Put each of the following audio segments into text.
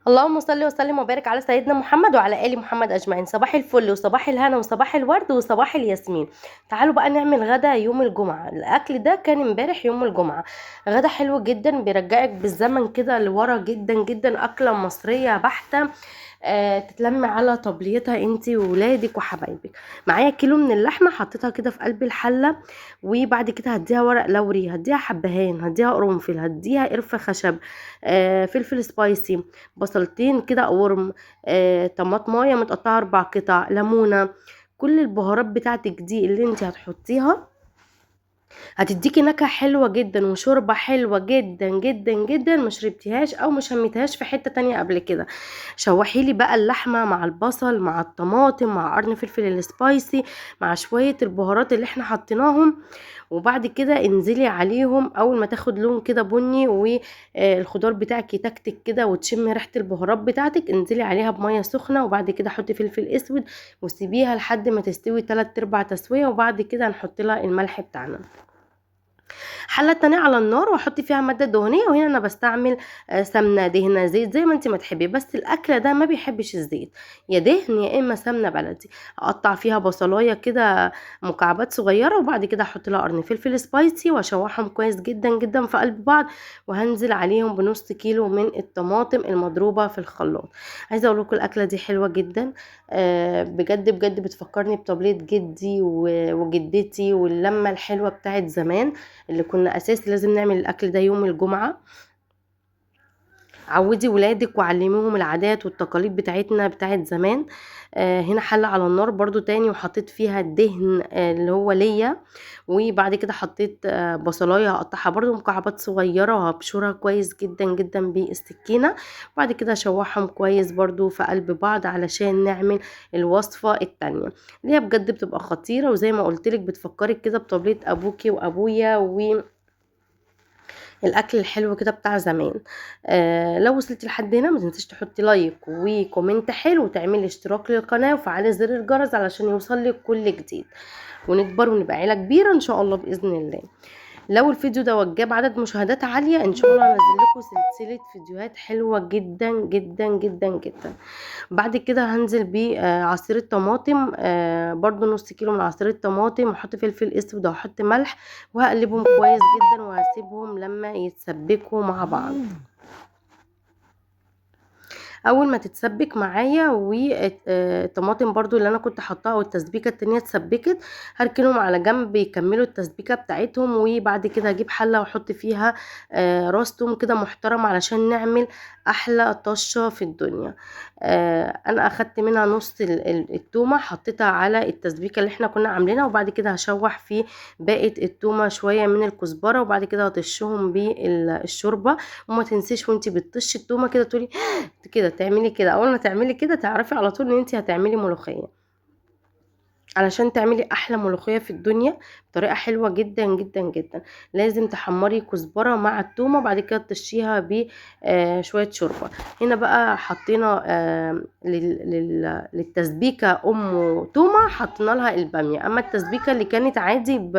اللهم صل وسلم وبارك على سيدنا محمد وعلى ال محمد اجمعين. صباح الفل وصباح الهنا وصباح الورد وصباح الياسمين. تعالوا بقى نعمل غدا يوم الجمعة. الاكل ده كان امبارح يوم الجمعة، غدا حلو جدا بيرجعك بالزمن كده لورا جدا جدا، اكله مصرية بحته تتلم على طبليتها انتي وولادك وحبايبك. معايا كيلو من اللحمة حطيتها كده في قلب الحلة، وبعد كده هديها ورق لوري، هديها حبهان، هديها قرنفل، هديها قرفه خشب، فلفل spicy، بصلتين كده قرم، طماطمايه متقطعه 4 قطع، ليمونه. كل البهارات بتاعتك دي اللي انتي هتحطيها هتديكي نكهة حلوة جدا وشوربه حلوة جدا جدا جدا، ما شربتيهاش او ما شميتهاش في حتة تانية قبل كده. شوحي لي بقى اللحمة مع البصل مع الطماطم مع قرن فلفل ال spicy مع شوية البهارات اللي احنا حطيناهم، وبعد كده انزلي عليهم اول ما تاخد لون كده بني والخضار بتاعك يتكتك كده وتشمي ريحه البهارات بتاعتك، انزلي عليها بميه سخنة، وبعد كده حطي فلفل اسود وسيبيها لحد ما تستوي 3/4 تسويه، وبعد كده هنحط لها الملح بتاعنا. حله تانية على النار واحط فيها مادة دهنية، وهنا انا بستعمل سمنه دهنه زيت زي ما انت ما تحبي، بس الاكلة ده ما بيحبش الزيت، يا دهن يا اما سمنه بلدي. اقطع فيها بصلايه كده مكعبات صغيرة، وبعد كده احط لها قرن فلفل سبايسي واشوحهم كويس جدا جدا في قلب بعض، وهنزل عليهم بنص كيلو من الطماطم المضروبه في الخلاط. عايزه اقول لكم الاكلة دي حلوة جدا، بجد بجد بتفكرني بطبليه جدي وجدتي واللمه الحلوة بتاعت زمان اللي كنا اساسي لازم نعمل الاكل ده يوم الجمعة. عودي ولادك وعلميهم العادات والتقاليد بتاعتنا بتاعت زمان. هنا حله على النار برضو تاني وحطيت فيها الدهن اللي هو ليا، وبعد كده حطيت بصلايه هقطعها برضو مكعبات صغيرة وهبشرها كويس جدا جدا بالسكينة، وبعد كده اشوحهم كويس برضو في قلب بعض علشان نعمل الوصفة التانية اللي هي بجد بتبقى خطيرة، وزي ما قلتلك بتفكرك كده بطبليه ابوكي وابويا و الاكل الحلو كده بتاع زمان. لو وصلتي لحد هنا ما تنسيش تحطي like و comment حلو وتعملي اشتراك للقناة وفعلي زر الجرس علشان يوصلك كل جديد، ونكبر ونبقى عيله كبيرة ان شاء الله باذن الله. لو الفيديو ده جاب عدد مشاهدات عالية ان شاء الله هنزل لكم سلسلة فيديوهات حلوة جدا جدا جدا جدا. بعد كده هنزل بعصير الطماطم، برضو نص كيلو من عصير الطماطم، واحط فلفل اسود واحط ملح وهقلبهم كويس جدا وهسيبهم لما يتسبكوا مع بعض. اول ما تتسبك معايا والطماطم برضو اللي انا كنت حطاها والتسبيكه التانية اتسبكت، هركنهم على جنب يكملوا التسبيكه بتاعتهم. وبعد كده هجيب حله واحط فيها راس توم كده محترم علشان نعمل احلى طشه في الدنيا. انا اخدت منها نص التومه حطيتها على التسبيكه اللي احنا كنا عاملينها، وبعد كده هشوح في باقي التومه شوية من الكزبره، وبعد كده هطشهم بالشوربه. وما تنسيش وانتي بتطشي التومه كده تقولي كده، تعملي كده. اول ما تعملي كده تعرفي على طول ان انتي هتعملي ملوخية، علشان تعملي احلى ملوخية في الدنيا بطريقة حلوة جدا جدا جدا. لازم تحمري كزبره مع التومه وبعد كده تطشيها ب شوية شوربة. هنا بقى حطينا للتسبيكه ام تومة حطينا لها الباميه، اما التسبيكه اللي كانت عادي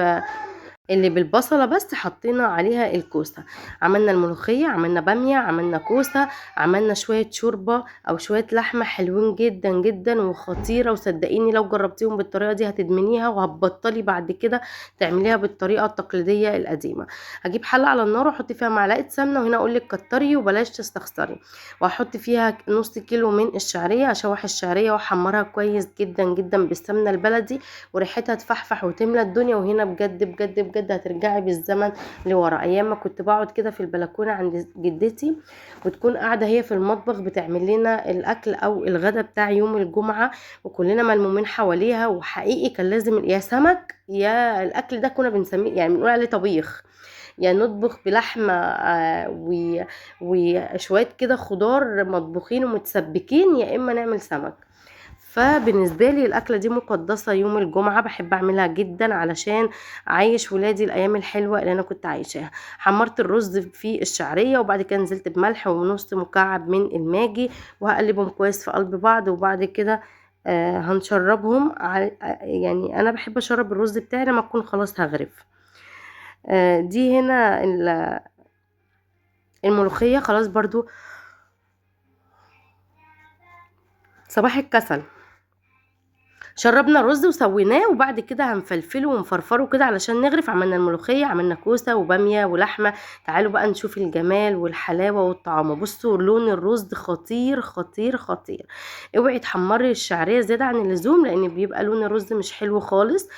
اللي بالبصله بس حطينا عليها الكوسه. عملنا الملوخية، عملنا باميه، عملنا كوسة، عملنا شوية شوربة او شوية لحمه حلوين جدا جدا وخطيرة، وصدقيني لو جربتيهم بالطريقة دي هتدمنيها وهتبطلي بعد كده تعمليها بالطريقة التقليدية القديمة. هجيب حله على النار واحط فيها معلقه سمنه، وهنا اقول لك كتري وبلاش تستخسري، وهحط فيها نص كيلو من الشعرية. اشوح الشعرية واحمرها كويس جدا جدا بالسمنه البلدي وريحتها تفحفح وتملى الدنيا. وهنا بجد بجد بجد هترجعي بالزمن لورا، ايام ما كنت بقعد كده في البلكونه عند جدتي وتكون قاعدة هي في المطبخ بتعمل لنا الاكل او الغدا بتاع يوم الجمعة وكلنا ملمومين حواليها، وحقيقي كان لازم يا سمك يا الاكل ده كنا بنسميه يعني بنقول عليه طبيخ، يعني نطبخ بلحمه وشوية كده خضار مطبوخين ومتسبكين، يا اما نعمل سمك. فبالنسبه لي الاكلة دي مقدسة يوم الجمعة، بحب اعملها جدا علشان اعيش ولادي الايام الحلوة اللي انا كنت عايشاها. حمرت الرز في الشعرية وبعد كده نزلت بملح ونص مكعب من الماجي وهقلبهم كويس في قلب بعض، وبعد كده هنشربهم. يعني انا بحب اشرب الرز بتاعي لما اكون خلاص هغرف. دي هنا الملوخية خلاص برضو صباح الكسل. شربنا الرز وسويناه، وبعد كده هنفلفله ونفرفره كده علشان نغرف. عملنا الملوخية، عملنا كوسة وباميه ولحمه. تعالوا بقى نشوف الجمال والحلاوه والطعامه. بصوا لون الرز خطير خطير خطير. اوعي تحمري الشعرية زيادة عن اللزوم، لان بيبقى لون الرز مش حلو خالص.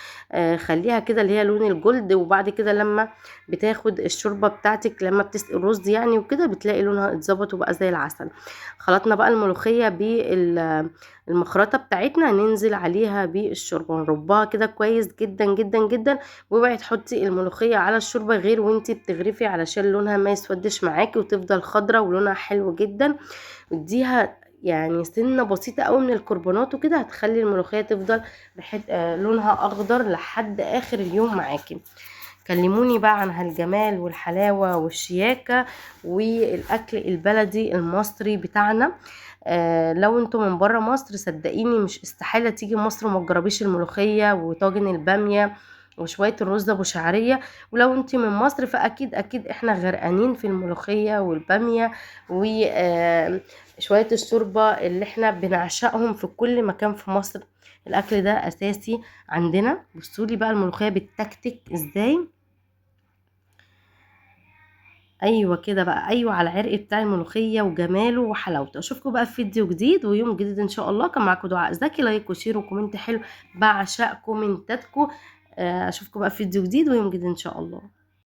خليها كده اللي هي لون الجلد، وبعد كده لما بتاخد الشوربة بتاعتك لما بتسقي الرز يعني وكده بتلاقي لونها اتظبط وبقى زي العسل. خلطنا بقى الملوخية بالمخرطه بتاعتنا، ننزل عليها بالشوربه ونربها كده كويس جدا جدا جدا. واوعي تحطي الملوخية على الشوربة غير وانتي بتغرفي، علشان لونها ما يسودش معاكي وتفضل خضرة ولونها حلو جدا. اديها يعني سنة بسيطة قوي من الكربونات وكده، هتخلي الملوخية تفضل لونها اخضر لحد اخر اليوم معاكي. كلموني بقى عن هالجمال والحلاوه والشياكه والاكل البلدي المصري بتاعنا. لو انتم من بره مصر صدقيني مش استحالة تيجي مصر وما تجربيش الملوخية وطاجن الباميه وشوية الرز ابو شعرية. ولو انت من مصر فاكيد اكيد احنا غرقانين في الملوخية والباميه وشوية الشوربة اللي احنا بنعشقهم في كل مكان في مصر. الاكل ده اساسي عندنا. بصولي بقى الملوخية بالتكتك ازاي. ايوه كده بقى، ايوه على العرق بتاع الملوخية وجماله وحلاوته. اشوفكم بقى في فيديو جديد ويوم جديد ان شاء الله. كان معاكم دعاء زكي. like و share و comment حلو، بعشق كومنتاتكم. اشوفكم بقى في فيديو جديد ويوم جديد ان شاء الله.